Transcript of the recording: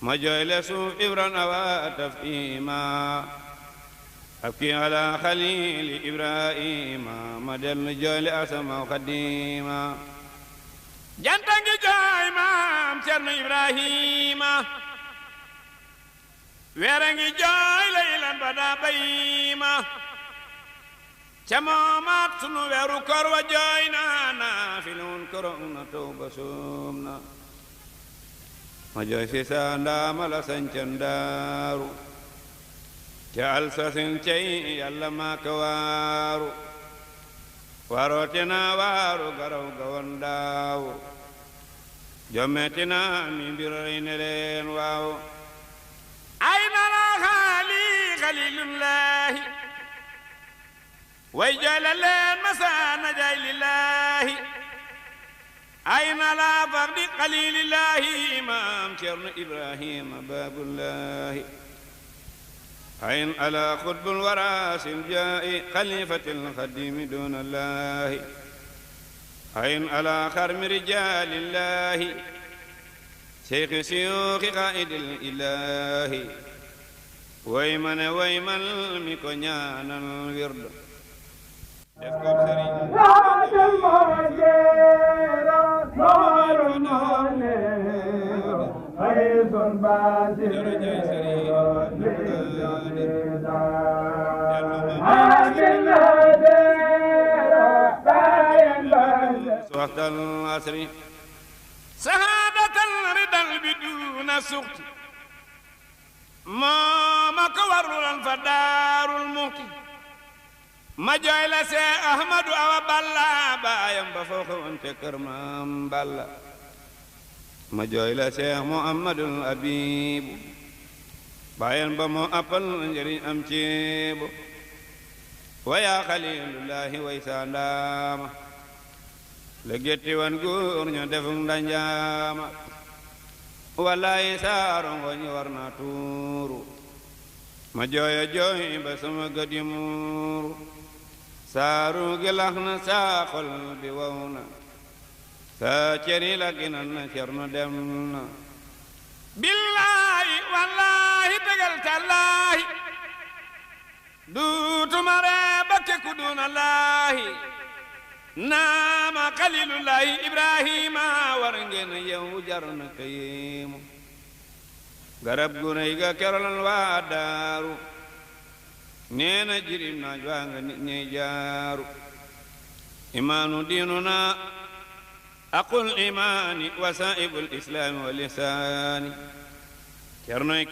ma jooy le suuf ibran awa tafima abki ala xalili ibrahima ma dem jooy le asamaw xadima janta ngi jooy maam Cerno Ibrahima weera ngi jooy laylan bada bayima ca moomaat sunu weeru kor wa jooy na filun korong na tawba soom na ma jooy si sa ndaama la sañcan daaru ca alsasin cey yàlla maa ka waaru warootina waaru garaw gawan daawu jommetina mi mbir rey ne leen waaw ay na la xaali xalilullahi way jooyle leen masaana jaay lillahi ay na la fardi xalilillahi imaam Cerno Ibrahima baabullahi ayn ala xutbul warasil jaa'i xalifatil xadimi dunallahi ayn ala xarmi rijalillahi seyxi siyuuxi qaa'idil ilahi way mane way mal mi ko ñaanal wirdo def ko sëriñ waxtal asri sahaadatal ridal biduna suxti moo ma ko warulan fa daarul muxti ma jooy la see ahmadu awa balla baayam ba foo xewante kër maam balla ma jooy la see muhammadul abibu baayam ba moo appal njëriñ am ceebo waya xalilullahi way saa ndaama la getti wan góor ña defuk ndanjaama wallahi saaro ngoñ war na tuuru ma jooya jooy ba sama gadi muuru saaru gi lax na saa xol bi waw na saa ceri la ginan na Cerno dem na billaahi wallaahi tegal tallaahi duutuma ree bakke ku duna laahi naama xalilullahi Ibrahima war ngeen yow jar na kayimu garab gu rëy ga kerolal waa daaru neena jirim naaj waa nga nit ñey jaaru imaanu diinuna aqul imaani wasaa'ibul islaami wa lisaani Cernoy